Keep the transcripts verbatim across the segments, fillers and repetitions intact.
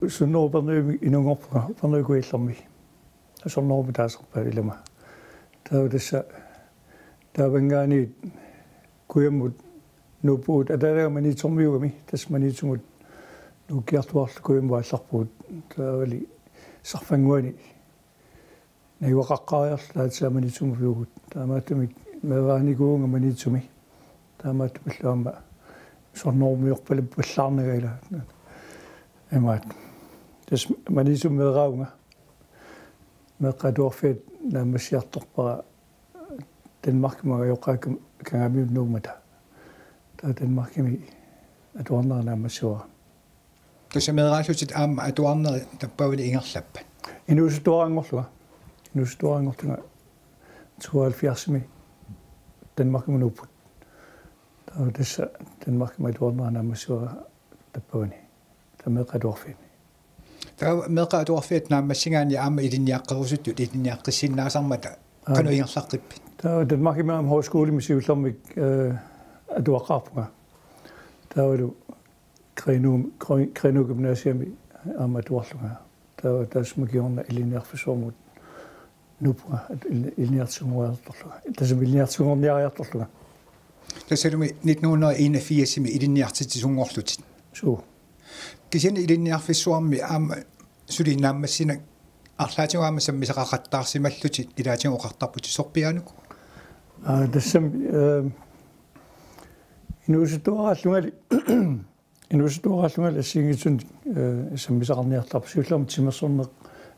Sunnerup Upernavimmi inunngorpunga, Upernavik Kujallermi. Asornerummi taasarpaat ilama. Taava tassa taavanngaanniit kujammut nuuppugut, ataataga Maniitsormiugami, tassa Maniitsumut nuukkiartuaarluta kujammut aallarpugut. Taavali sarfannguani najugaqaqqaariarluta aatsaat Maniitsumut pivugut. Taamaattumik meeraanikuuvunga Maniitsumi. Taamaattumillu aamma sunnerummiorpaluppallaarnaga ila. Imaat. Tassa Maniitsumi meeraavunga. Meeqqat Atuarfiat naammassiartorpara Danmarkimut angajoqqaakka Kangaamiunut nuummata. Taava Danmarkimi atuarnera naammassivara. Tassa meeraallutit aamma atuarneri tappavani ingerlappat? Inuusuttuaraanngorlunga. Inuusuttuaraanngorlunga tooghalvfjerdsimi Danmarkimut nuupput. Taava tassa Danmarkimi atuarnera naammassivara tappavani. Taava Meeqqat Atuarfianni. Taava Meeqqat Atuarfiata naammassigaanni aamma ilinniaqqerusuttut ilinniaqqissinnaasarmata Aap. Qanoq ingerlaqqippit? Taava Danmarkimi aamma højskolemi siullermik, eh, atuaqqaarpunga. Taavalu Grenaa, Gre-, Grenaa Gymnasiumi aamma atuarlunga. Taava taassuma kingorna ilinniarfissuarmut nuuppunga, at-, il-, ilinniartitsisunngoriartorlunga. Tassami ilinniartitsisunngorniariartorlunga. Tassalumi nitten hundrede og enogfirsimi ilinniartitsisunngorlutit. Suu. Kisianni ilinniarfissuarmi aamma suli naammassineq arlaatigut aamma sammisaqaqattaarsimallutit ilaatigut oqartarputit, sorpiaanuku? Aa, tassami, eh, inuusuttuaraallungali, inuusuttuaraallungali assigiinngitsunik, eh, sammisaqarniartarpoq, siullermik timersorneq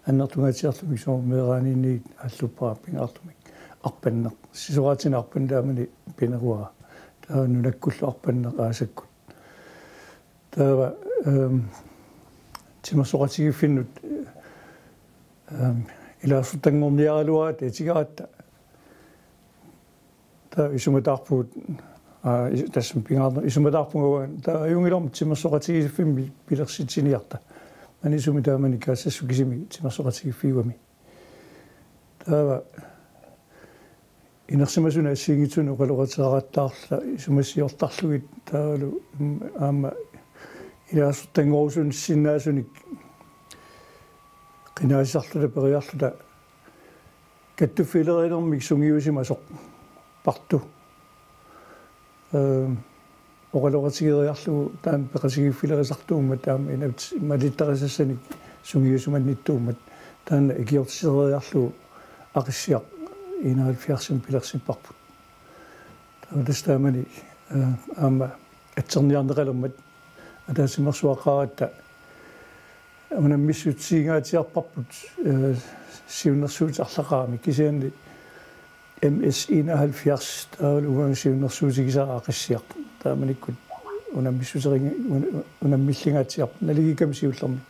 annertungaatsiartumik, soorlu meeraaniinniit aalluppara pingaartumik arpanneq. Sisoraatinik arpanneq taamani pineruara. Taava nunakkullu arpanneq aasakkut. Taava, ehm, timersoqatigiiffinnut, ehm, ilaasortanngorniaraluaratta atigaratta. Taava isumataarpugut, aa, is-, tassami pingaarneq, isumataarpunga uanga, taava ajunngilaq timersoqatigiiffimmi pilersitsiniarta. Maniitsumi taamani Kaassassut kisimi timersoqatigiiffiugami. Taava inersimasuni assigiinngitsuni oqaloqateqaqattaarluta isumassiortarlugit taavalu, mm, aamma ilaasortanngorusunnissinnaasunik qinaasisarluta periarluta kattuffilerinermik sungiusimasoq Partu. Ehm, oqaloqatigeeriarlugu taanna peqatigiiffilerisartuummat aamma inat malittarisassanik sungiusimannittuummat taanna ikiortiseriarlugu Aqissiaq enoghalvfjerdsimi pilersipparput. Taava tassa taamani, eh, aamma atserniarneqalermat ataatsimeersuaqqaaratta unammissutigigatsiarparput, eh, siunnersuutit arlaqarami, kisianni M S enoghalvfjerds taavalu uanga siunnersuutigisara Aqissiaq. Taamanikkut unammissuteriga-, un-, unammillingaatsiarpoq naligiikkami siullermik.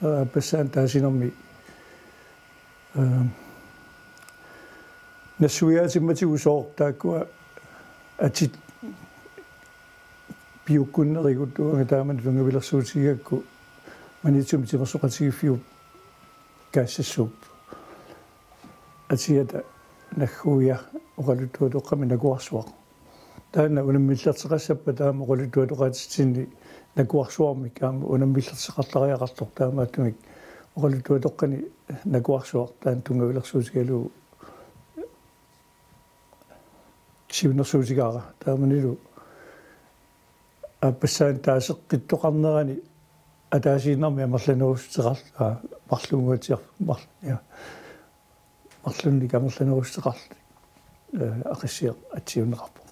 Aa, aappassaani taasinermi, eh, nassuiaatimmatigut sooq taakkua atit piukkunnerigut uanga taamani tunngavilersuutigigakku Maniitsumi timersoqatigiiffiup Kaassassuup atiata nagguia oqaluttuatoqqami nakuarsuaq. Taanna unammillerteqassappat taama oqaluttuatoqaatitsinni nakuarsuarmik aamma unammillerteqartariaqartoq, taamaattumik oqaluttuatoqqani nakuarsuaq taanna tunngavilersuutigalugu siunnersuutigaara. Taamanilu aappassaani taaseqqittoqarnerani ataasiinnarmik amerlanerussuteqarl-, aa, marlunnguatsiar-, mar-, ja. Marlunnik amerlanerussuteqarluni, eh, Aqissiaq atsiunneqarpoq.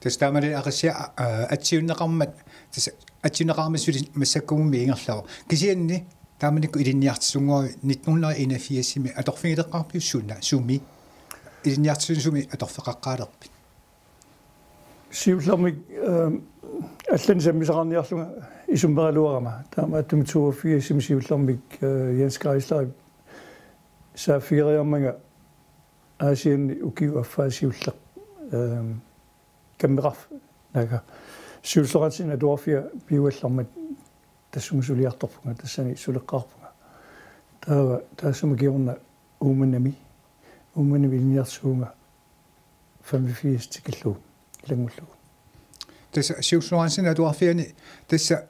Tassa taamani Aqissiaq, eh, atsiunneqarmat, tassa atsiunneqarmat suli massakkumummi ingerlavoq. Kisianni taamanikkut ilinniartitsisunngorlutit nitten hundrede og enogfirsimi atorfigileqqaarpiuk suna, sumi? Ilinniartitsisumik atorfeqaqqaalerpit? Siullermik, ehm, allanik sammisaqarniarlunga isummeraluarama. Taamaattumik toogfirsimi siullermik, eh, Jens Geisler saaffigeriarmanga Aasianni ukiup affaa siulleq, ehm, kammeqarf-, naga, siullerpaatsinni atuarfia piugallarmat tassunga suliartorpunga, tassani suleqqaarpunga. Taava taassuma kingorna Uummannami, Uummannami ilinniartitsivunga femogfirs tikillugu ilanngullugu. Tassa Siussulaansin atuarfiani tassa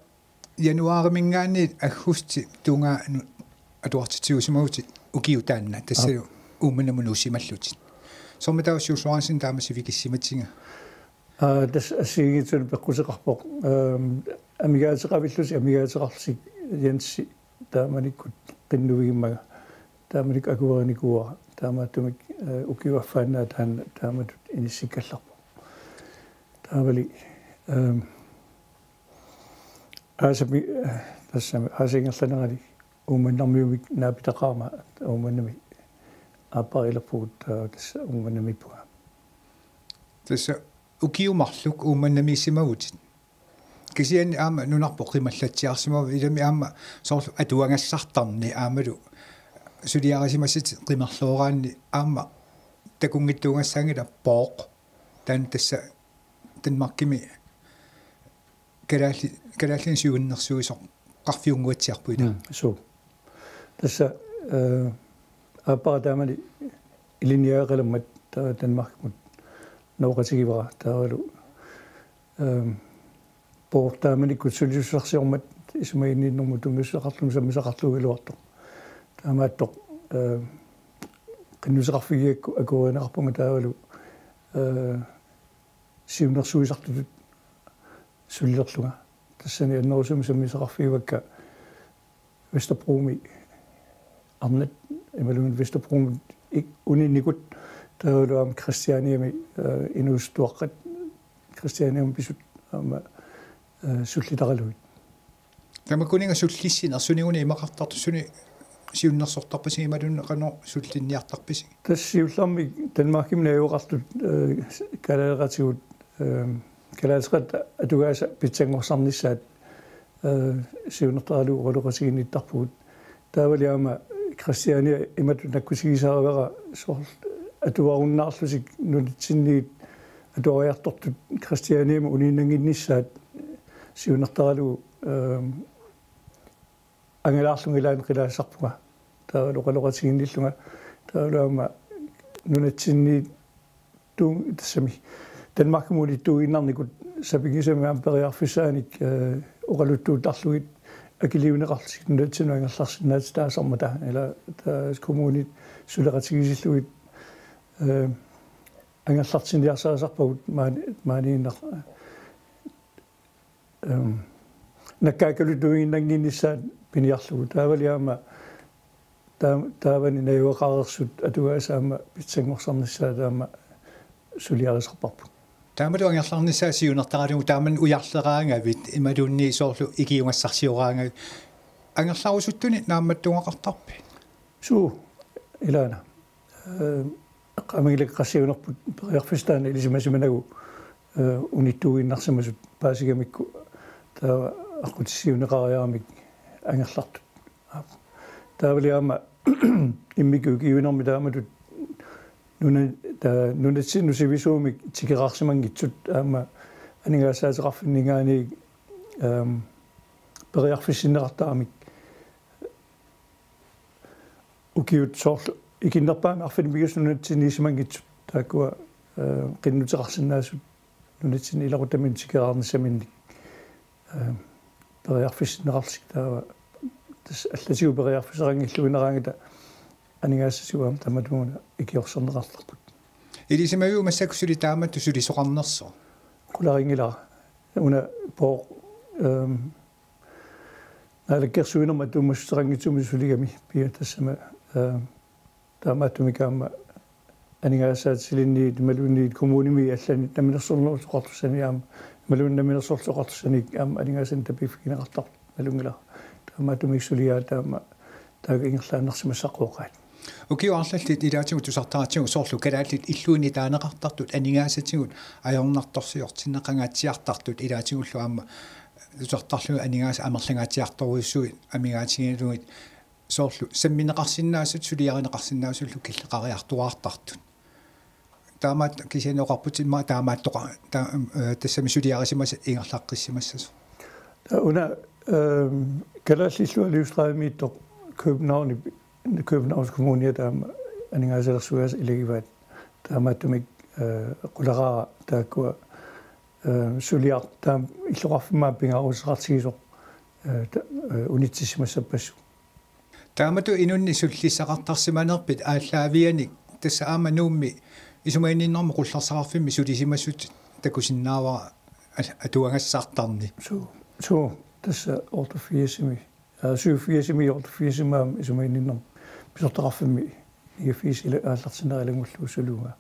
Januaarimiingaanniit aggustip tungaanut atuartitsigusimavutit ukiup taanna, tassa Aap. Uummannamut nuussimallutit. Soormitaava Suullu Lorentzen taama sivikissimatiga? Aa, tassa assigiinngitsunik peqquteqarpoq, ehm, amigaateqavillutik, amigaateqarlutik Jensi taamanikkut qinnuigimmaga. Taamanikkut akuerinikuuara. Taamaattumik, eh, ukiup affaannaa taanna taamatut inissikkallarpoq. Taavali, ehm, aasami, eh, tassami aasap ingerlanerani Uummannarmiumik naapitaqarama Uummannami aappariilerpugut, eh, tassa Uummannamiippunga. Tassa ukiut marluk Uummannamiissimavutit. Kisianni aamma nunarput qimallatsiarsimavoq, ilami aamma soorlu atuagassartarneq aammalu suliarisimasatit qimerlooraanni aamma takunngitsuugassaanngilaq Pooq. Taanna tassa Danmarkimi kalaalli-, kalaallinik siunnersuisoqarfiunnguatsiarpoq ilaa. Mm, suu. Tassa, eh, aappara taamani ilinniagaqalermat taava Danmarkimut nooqatigivara taavalu, ehm, Pooq taamanikkut sulisussarsiormat isumaginninnermut tunngassuseqarluni sammisaqarluugaluartoq. Taamaattoq, ehm, qinnuteqarfigigakku akuerineqarpunga taavalu, eh, siunnersuisartutut sulilerlunga. Tassani annerusumik sammisaqarfigivakka Vesterbromi arnat imaluunniit Vesterbromi ik-, uninnikuut taavalu aamma Christianiami, eh, inuusuttuaqqat Christianiami pisut aamma, eh, sullitaralugit. Tamakkuninnga sullissineq suniguna imaqartartoq, suni siunnersortarpisiga imaluunniit qanoq sullinniartarpisiga? Tassa siullermik Danmarkimi najugaqartut, eh, kalaaleqatigut, eh, kalaaleqatat atugaasa pitsanngorsarnissaat, eh, siunertaralugu oqaloqatiginnittarpugut. Taavali aamma Christiania imatut nakkutigisarivara soorlu atuarunnaarlutik nunatsinniit atuariartortut Christianiami uniinnannginnissaat siunertaralugu, ehm, angalaarlunga ilaanni qilaassarpunga. Taavalu oqaloqatiginnillunga. Taavalu aamma nunatsinniittuun-, tassami Danmarkimut unittuuginnarnikut sapinngisamik aamma periarfissaanik, eh, oqaluttuuttarlugit akiliuneqarlutik nunatsinnut angerlarsinnaatitaasarmata. Ila taava kommunit suleqatigiissillugit, eh, angerlartinniarsarisarpagut maani-, maaniinnaq, ehm, nakkaakkaluttuinnannginnissaat piniarlugu. Taavali aamma taa-, taavani najugaqareersut atugaasa aamma pitsanngorsarnissaat aamma suliarisarparput. Taamatut angerlarnissaa siunertaralugu taamani ujarleraangavit imaluunniit soorlu ikiugassarsioraangavit angerlarusuttunik naammattungaqartarpit? Suu, ilaana. Eh, eqqaamanngilara qassiunerput periarfissaq taanna ilisimasimanagu, eh, unittuuginnarsimasut paasigamikku taava aqqutissiuunneqariaramik angerlartut. Aap. Taavali aamma immikkut ukiuinermi taamatut nuna-, taa-, nunatsinnut sivisuumik tikeraarsimanngitsut aamma aningaasaateqarfinninngaanniit, ehm, periarfissinneqartaramik. Ukiut soorlu ikinnerpaamik arfineq-pingasut nunatsinniissimanngitsut taakkua, eh, qinnuteqarsinnaasut nunatsinni ilaquttamik tikeraarnissaminnik, eh, periarfissinneqarlutik taava tassa allatigut periarfissaqanngilluinnaraangata aningaasatigut aamma tamatumuuna ikiorserneqartarput. Ilisimaviuk massakkut suli taamatut sulisoqarnersoq? Qularinngilara. Una Pooq, ehm, naalakkersuinermut tunngassuteqanngitsumik suligami pia tassami, eh, taamaattumik aamma aningaasaatilinniit imaluunniit kommunimi allani namminersornerup oqartussanik aamma imaluunniit Namminersorlutik Oqartussanik aamma aningaasanik tapiiffigineqartarpoq nalunngilara. Taamaattumik suliaat taama taakku ingerlaannarsimassaqqooqaat. Ukiut arlallit ilaatigut tusartaratsigu soorlu kalaallit illuini taaneqartartut aningaasatigut ajornartorsiortinneqangaatsiartartut ilaatigullu aamma tusartarlugit aningaasat amerlangaatsiartorujussuit amigaatigalugit soorlu sammineqarsinnaasut suliarineqarsinnaasullu killeqariartuaartartut. Taamaat kisianni oqarputit immaqa taamaattoqa-, ta-, eh, tassami suliarisimasat ingerlaqqissimassasoq. Una, ehm, kalaallit illuat livstrædemiittoq København, Københavns Kommunia taama aningaasalersugaasa ilagivaat. Taamaattumik, eh, qularaara taakkua, eh, suliaq taama illoqarfimmi aamma pingaaruteqartigisoq, eh, ta-, eh, unitsissimassappassuk. Taamatut inunnik sullissaqartarsimanerpit aallaaviganik tassa aamma Nuummi isumaginninnermut qullersaqarfimmi sulisimasut takusinnaavara al-, atuagassartarni. Suu, suu, tassa otteogfirsimi, aa, syvogfirsimi otteogfirsimi aamma isumaginninnermut pisortaqarfimmi niogfirs ila-, aallartinnera ilanngullugu suluunga.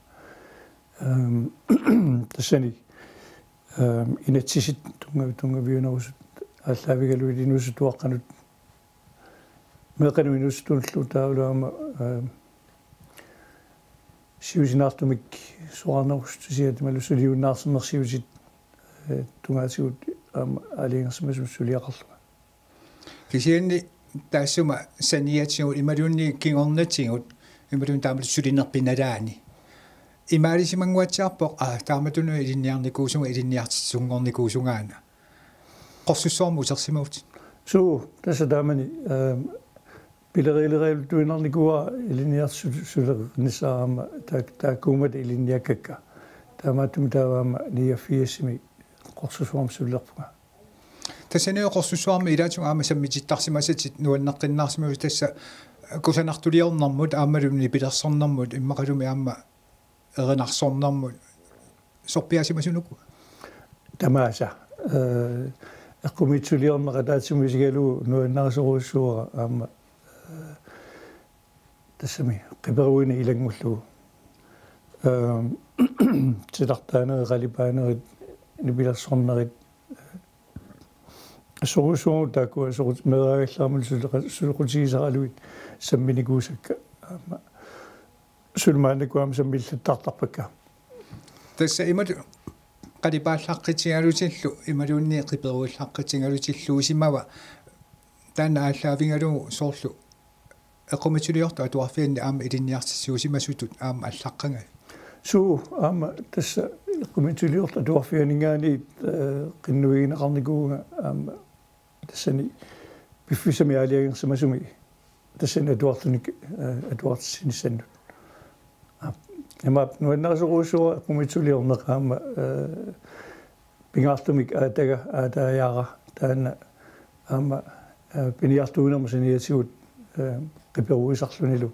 Ehm, tassani, ehm, inatsisit tunnga-, tunngaviunerusut aallaavigalugit inuusuttuaqqanut meeqqanut inuusuttunullu taavalu aamma, ehm, siusinaartumik soraarnerussutisiat imaluunniit suliunnaartinnersiutit, eh, tungaatigut aamma aalajangersimasumik suliaqarlunga. Kisianni taassuma saniatigut imaluunniit kingornatigut imaluunniit taamatut sulinerpit nalaani. Imaalisimanguatsiarpoq, aa, taamatut ilinniarnikuusunga, ilinniartitsisunngornikuusungaana. Qorsussuarmut utersimavutit. Suu, tassa taamani, ehm, pileriilerialuttuinnarnikuuara ilinniartitsisut suleqarnissaat aamma taak-, taakkuummata ilinniakkakka. Taamaattumik taava aamma niogfirsimi qorsussuarmut sulilerpunga. Tassani qorsussuarmi ilaatigut aamma sammitittarsimasatit nuanneqqinnaarsimavoq tassa kusanartuliornermut aammalu nipilersornermut immaqalumi aamma erinarsornermut sorpiaasimasunuku. Tamaasa, eh, eqqumiitsuliorneq ataatsimoorlugu nuannarisorujussuuara aamma, eh, tassami qiperuineq ilanngullugu. Ehm, titartaanerit, qalipaanerit, nipilersornerit, assorujussuarmik taakkua soqut-, meeraagallaramik suleqa-, sulequtigisaralugit samminikuusakka. Aamma suli maannakkut aamma sammillattartarpakka. Tassa imatut qalipaallaqqitigalutillu imaluunniit qiperuillaqqitigalutilluusimava taanna aallaavigalugu soorlu eqqumiitsuliortut atuarfianni aamma ilinniartitsiusimasutut aamma allaqqagavit? Suu, aamma tassa eqqumiitsuliortut atuarfianinngaanniit, eh, qinnuigineqarnikuuvunga aamma tassani piffissami aalajangersimasumi tassani atuartunik, eh, atuartitsinissannut. Aap, imaappoq nuannarisorujussuuara eqqumiitsuliorneq aamma, eh, pingaartumik aataga, aataajaara taanna aamma, eh, piniartuinermut saniatigut, eh, qiperuisarlunilu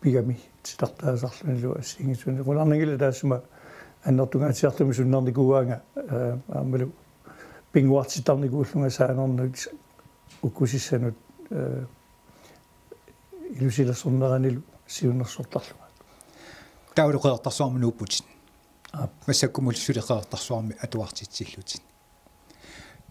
pigami titartaasarlunilu assigiinngitsunik. Qularnanngilaq taassuma annertungaatsiartumik sunnernikuuaanga, eh, aammalu pinnguartittarnikuullunga saanernut ukkusissanut, eh, ilusilersorneranilu siunnersortarlunga. Taavalu Qeqertarsuarmut nuupputit. Aap. Massakkumut suli Qeqertarsuarmi atuartitsillutit.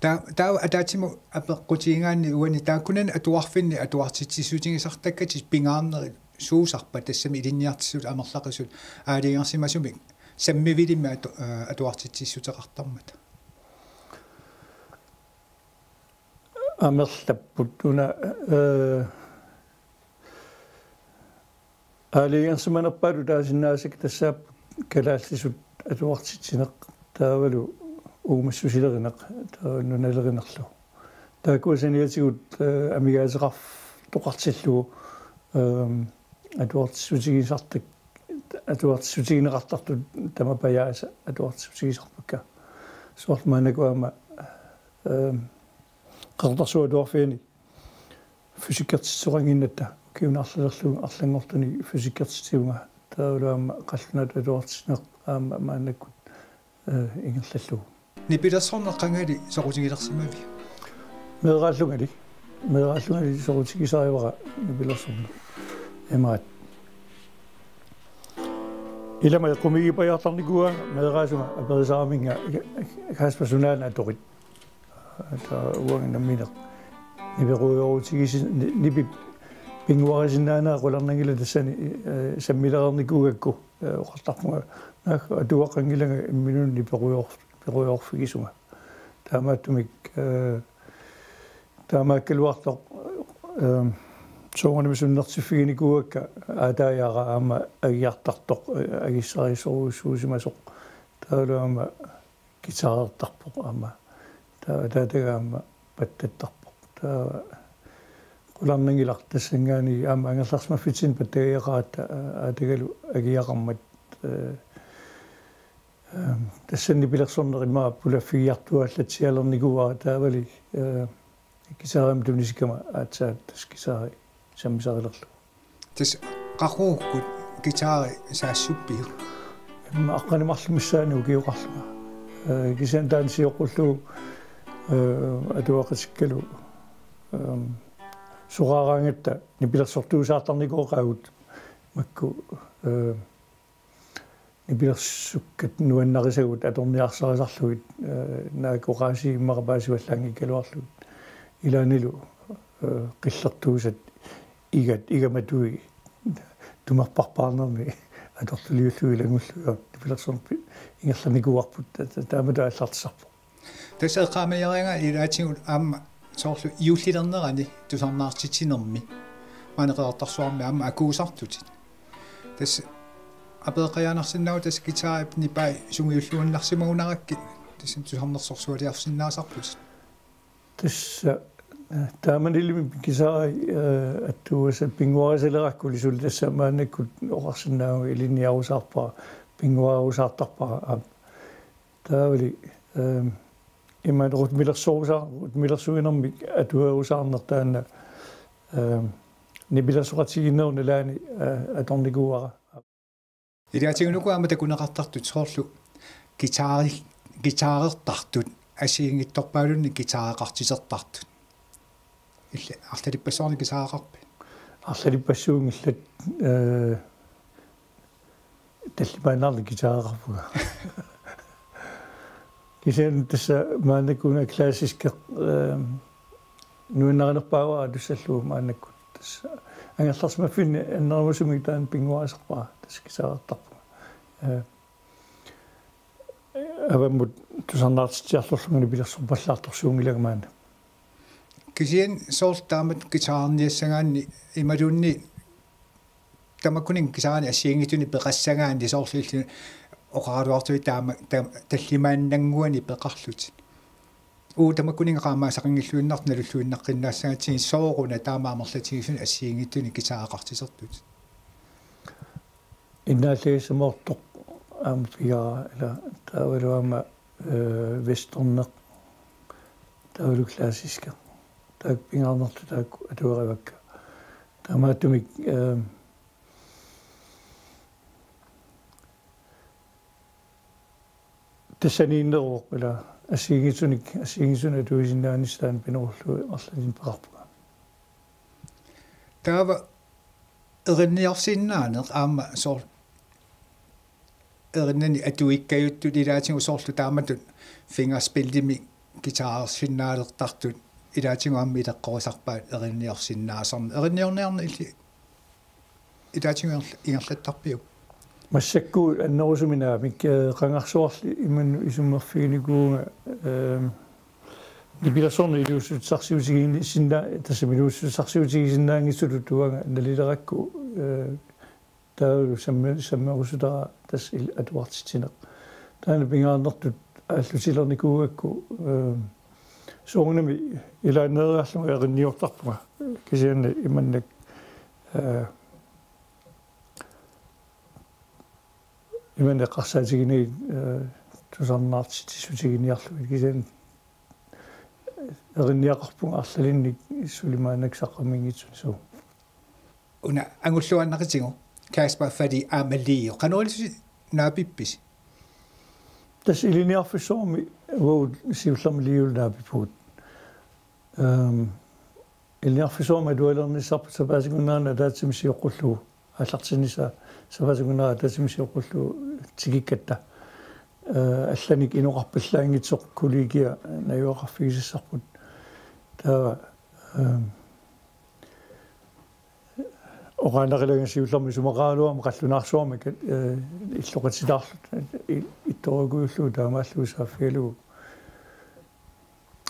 Ta-, taava ataatsimut apeqqutigigaanni uani taakkunani atuarfinni atuartitsissutigisartakkatit pingaarnerit suusarpa tassami ilinniartitsisut amerlaqisut aalajangersimasumik sammivilimmik atu-, eh, atuartitsissuteqartarmata? Amerlapput una, eh, aalajangersimanerpaalu taasinnaasakka tassaapput kalaallisut atuartitsineq taavalu uumassusilerineq taava nunalerinerlu. Taakkua saniatigut, eh, amigaateqartoqartillugu, ehm, atuartissutigisartak-, atuartissutigineqartartut tamapajaasa atuartissutigisarpakka. Soorlu maannakkut aamma, ehm, Qeqertarsuup Atuarfiani fysikkertitsisoqannginnatta ukiuni arlalerlugu arlanngortuni fysikkertitsivunga taavalu aamma qallunaatut atuartitsineq aamma maannakkut, eh, ingerlallugu. Nipilersorneq qangali soqutigilersimaviuk? Meeraallungali. Meeraallungali soqutigisarivara nipilersorneq. Imaat. Ilama eqqumiigipajaartarnikuuaanga meeraasuma aperisaraminnga Kasper sunaana atorit. Taava uanga nammineq niperujoorutigisin-, ni-, nipip pinnguarisinnaanera qularnanngilaq tassani, eh, sammilereernikuugakku, eh, oqartarpunga naagga atuaqanngilanga imminut niperujoor-, niperujoorfigisunga. Taamaattumik, eh, taamaakkaluartoq, eh, soorunami sunnertiffiginikuuakka aataajaara aamma agiartartoq, eh, agissarisorujussuusimasoq. Taavalu aamma guitarertarpoq aamma. Taava ataataga aamma pattattarpoq. Taava qularnanngilaq tassanngaanniit aamma angerlarsimaffitsinni pattagaqaratta, aa-, aatagalu agiaqarmat, eh, ehm, tassani nipilersorneq immaqa pulaffigiartuaallatsialernikuuara taavali, eh, Guitarimik tunisikkama aatsaat tassa guitari sammisarilerlugu. Tassa qaqugukkut guitari saassuppiuk? Immaqa aqqaneq-marluk missaani ukioqarlunga. Eh, kisianni taanna sioqqullugu, eh, atuaqatikkalu, ehm, soraaraangatta nipilersortuusaartarnikuugatta makku, eh, nipilersukkat nuannarisagut atorniarsarisarlugit, eh, naak oqaasii immaqa paasivallaanngikkaluarlugit. Ilaannilu, eh, qillertuusat igat, igamatui tumerparpaarnermi atortuliullugit ilanngullugit nipilersorneq ingerlanikuuarput, ta-, ta-, taamatut aallartissarpoq. Tassa eqqaamaniaraangat ilaatigut aamma soorlu juullilernerani tusarnaartitsinermi maani Qeqertarsuarmi aamma akuusartutit. Tassa apeqqajaanarsinnaavoq tassa guitarip nipai sungiulluinnarsimagunarakkit tassa tusarnersorsualiarsinnaasarputit. Tassa, eh, taamanilimi guitari, eh, attuugassat pinnguarisalerakku suli tassa maannakkut oqarsinnaavunga ilinniarusaarpara, pinnguarusaartarpara aamma. Taavali, ehm, imaluunniit rhythmilersorusaar-, rhythmilersuinermik atuerusaarneq taanna, ehm, nipilersoqatigiinnerup nalaani, eh, atornikuuara. Ilaatigut uku aamma takuneqartartut soorlu guitari-, guitarertartut assigiinngitsorpaalunnik guitareqartitertartut. Illit arlalippassuarnik guitareqarpit? Arlalippassuunngillat, eh, tallimaannarnik guitareqarpunga. Kisianni tassa maannakkut una klassisk, eh, nuannarinerpaavara tussallugu maannakkut. Tassa angerlarsimaffinni annerusumik taanna pinnguarisarpara tassa guitarertarpunga. Eh, avammut tusarnaartitsiarlorlunga nipilersorpallaartorsuunngilanga maanna. Kisianni soorlu taamatut guitarerniassagaanni imaluunniit tamakkuninnga guitarinik assigiinngitsunik peqassagaanni soorlu illit oqaraluartutit taama ta-, tallimaannannguanik peqarlutit. Uagut tamakkuninnga qaammaasaqanngilluinnartut nalulluinnaqqinnaassagatsigit sooruna taama amerlatigisunik assigiinngitsunik guitareqartitertutit. Innaallagissamoortoq aamma pigaara ila taavalu aamma, eh, westerneq taavalu klassisk. Taakku pingaarnertut taakku atuerivakka. Taamaattumik, eh, tassaniinneruvoq ila assigiinngitsunik, assigiinngitsunik atuisinnaanissaanut pinerullugu arlalinnik peqarpunga. Taava erinniorsinnaaneq aamma soorlu erinnanik atuikkajuttut ilaatigut soorlu taamatut fingerspillimik guitarersinnaalertartut ilaatigut aamma ileqqorisarpaat erinniorsinnaasarneq. Erinniorniarneq illit ilaatigut ingerl-, ingerlattarpiuk? Massakkut annerusumik naamik, eh, qangarsuarli imannak isummerfiginikuuvunga, eh, nipilersorneq iluussutissarsiutigisinna-, tassami iluussutissarsiutigisinnaanngitsutut uanga nalilerakku, eh, taavalu samme-, sammerusutara tassa il-, atuartitsineq. Taanna pingaarnertut aallutilernikuugakku, eh, soorunami ilaanneeriarlunga erinniortarpunga. Kisianni imannak, eh, imannak eqqarsaatiginagit, eh, tusarnaartitsissutiginiarlugit kisianni erinniaqarpunga arlalinnik suli maannakkut saqqummiunngitsunik suu. Una angulluinnaqitigut Kasper Falik aamma Liu. Qanoq ilissi naapippisi? Tassa ilinniarfissuarmi uagut siullermik Liuullu naapippugut. Ehm, ilinniarfissuarmi atualernissarput sapaatip akunnerani ataatsimik sioqqullugu. Aallartinnissaa sapaatip akunnerani ataatsimik sioqqullugu tikikkatta. Eh, allanik inoqarpallaanngitsoq kollegia najugaqarfigisassarput. Taava, ehm, oqaannaqilanga siullermik isumaqaraluarmat qallunaarsuarmik, eh, illoqatitaarluta, eh, ittorukujuullugu taamaallugu saaffigalugu.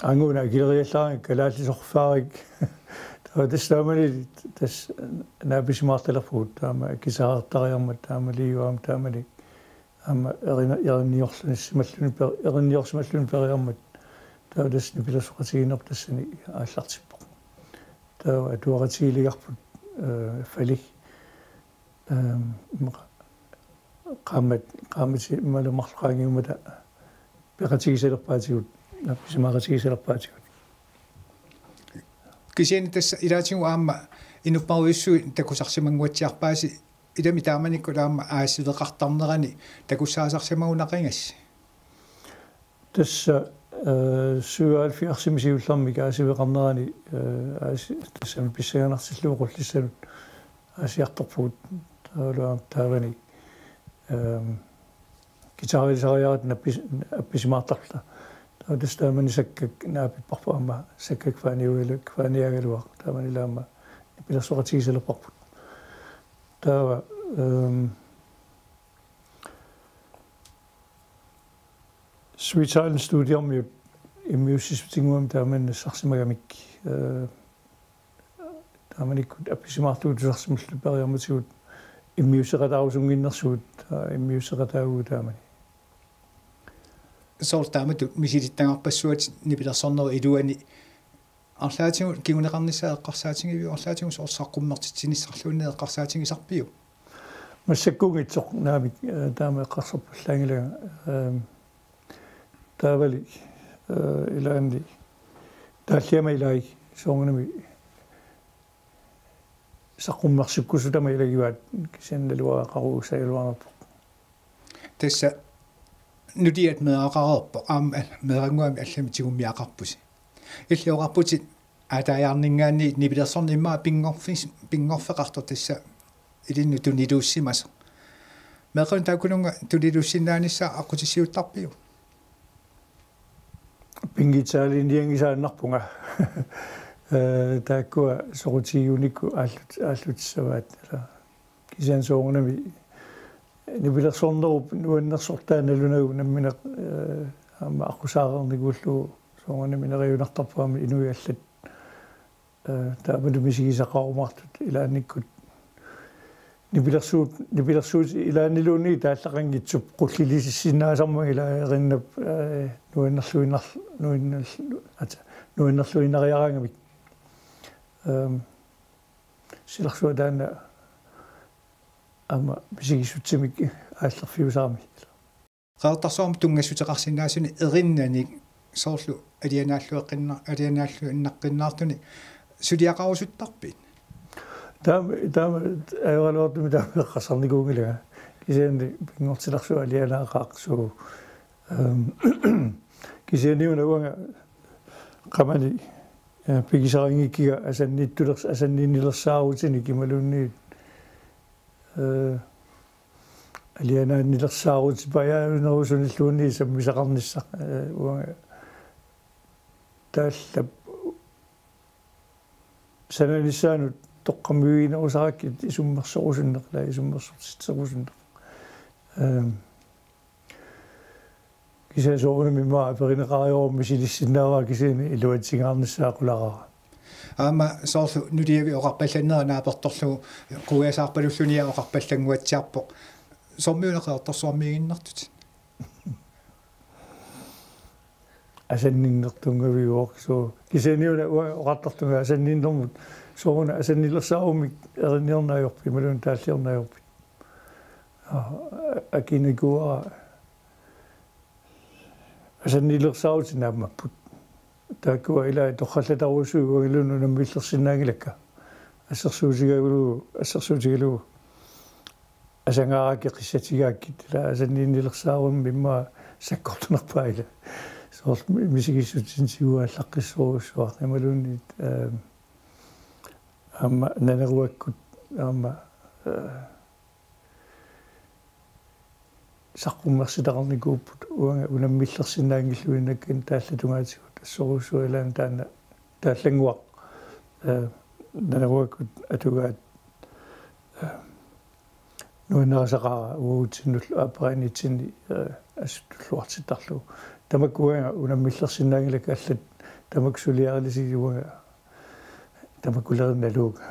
Aamma una akileriallaaranga kalaallisut orfaarik. Taava tassa taamani tassa naapisimaartalerpugut taama guitarertariarmat taamani Liu aamma taamani aamma erina-, erinniorlusimalluni per-, erinniorsimalluni periarmat. Taava tassa nipilersoqatigiinneq tassani aallartippoq. Taava atuaqatigiiligarput, eh, Falik, eh, immaqa qaammat, qaammat imaluunniit marluk qaangiummata peqatigisalerpaatigut, naapisimaaqatigisalerpaatigut. Kisianni tassa ilaatigut aamma inupparujussuit takusarsimannguatsiarpaasi, ilami taamanikkut aamma aasiveqartarnerani takussaasarsimagunaqigassi? Tassa, eh, syvoghalvfjerdsimi siullermik aasiveqarnerani, eh, aasi-, tassami pissanganartillugu Qullissanut aasiartorpugut. Taavalu aamma taavani, ehm, guitarilisariaqarluta appis-, appisimaartarluta. Taava tassa taamani Sakkak naapipparput aamma Sakkak Faaniuilu-, Faaniagaluaq. Taamani aamma nipilersoqatigisalerparput. Taava, ehm, Sweet Silence Studiomiut immiussissutinnguamik taamani nassarsimagamik, eh, taamanikkut appisimaartuutusarsimalluta periarmatigut immiusseqataarusunnginnersugut, aa, immiusseqataavugut taamani. Soorlu taamatut misilittagarpassuatit nipilersornerup iluani arlaatigut kinguneqarnissaa eqqarsaatigiviuk, arlaatigut soorlu saqqummertitsinissarluunniit eqqarsaatigisarpiuk? Massakkuunngitsoq naamik, eh, taama eqqarsarpallaanngilanga, ehm, taavali, eh, ilaanni taalliama ilai soorunami saqqummersukkusutama ilagivaat kisianni naluara qaqugussagaluarnerpoq. Tassa nuliat meeraqareerpoq, aamma meerannguamik allamik tigummiaqarpusi. Illit oqarputit aataajaarninngaanniit nipilersorneq immaqa pinngorfis-, pinngorfeqartoq tassa ilinnut tuniluussimasoq. Meeqqanut taakkununnga tuniluussinnaanissaa aqqutissiuuttarpiuk? Pinngitsaaliinianngisaannarpunga. Eh, taakkua soqutigigunikku aallut-, aallutissavaat. Kisianni soorunami nipilersornerup nuannersortaa nalunagu nammineq, eh, aamma aqqusaareernikuullugu soorunami neriunartarpoq aamma inuit allat, eh, taamalu misigisaqarumaartut ilaannikkut nipilersuut, nipilersuut ilaanniluunniit taallaqanngitsup qulliliissinnaasarmagit ilaa erinnap, eh, nuannerluinnar-, nuannerlu-, atsa, nuannerluinnariaraangamik. Ehm, silarsuaq taanna aamma misigissutsimik aallerfiusarami. Qeqertarsuarmut tunngassuteqarsinnaasunik erinnanik soorlu alianaallueqqinna-, alianaalluinnaqqinnaartunik suliaqarusuttarpit? Taama, taama ajoraluartumik taama eqqarsarnikuunngilanga. Kisianni pinngortitarsuaq alianaaqaaq suu. Ehm, kisianni una uanga qamani, eh, pigisarinngikkikka asanniittulers-, asanninnilersaarutinik imaluunniit, eh, alianaannilersaarutipajaanerusunilluunniit sammisaqarnissaq, eh, uanga taallap sananissaanut toqqammaviginerusarakkit isummersorusunneq, ilaa isummersortitserusunneq. Ehm, kisianni soorunami immaqa aperineqareerummi silissinnaavara kisianni iluatsingaarnissaa qularaara. Aamma soorlu nuliavik oqarpallannera naapertorlugu quiasaarpalulluniaq oqarpallannguatsiarpoq. Soormi una Qeqertarsuarmiiginnartutit? Asanninnertunngaviuvoq suu. Kisianni una uanga oqartartunga asanninnermut. Sooruna asannilersaarummik erinniorneq ajorpit, imaluunniit taalliorneq ajorpit? Aa, akinikuuara asannilersaarutit naammapput. Taakkua ilaa torrallatarujussuit uangaluunniit unammillersinnaanngilakka. Assersuutigalugu, assersuutigalugu asangaarakku qissatigaakkit, ilaa asanninnilersaarummik immaqa sakkortunerpaat ilaa. Soorlu mi-, misigissutsinni tiguaallaqqissorujussuaq imaluunniit, ehm, aamma Naneruakkut aamma, eh, saqqummersitaqarnikuupput uanga unammillersinnaanngilluinnakkani taallatungaatigut assorujussuaq ilaanni taanna taallannguaq, eh, Naneruakkut atugaat, eh, nuannarisaqaara uagutsinnullu aappariinniitsinni, eh, assut tulluartittarlugu. Tamakku uanga unammillersinnaanngilakka allat tamakku suliarilissigit uanga tamakkuleriinnaluunga.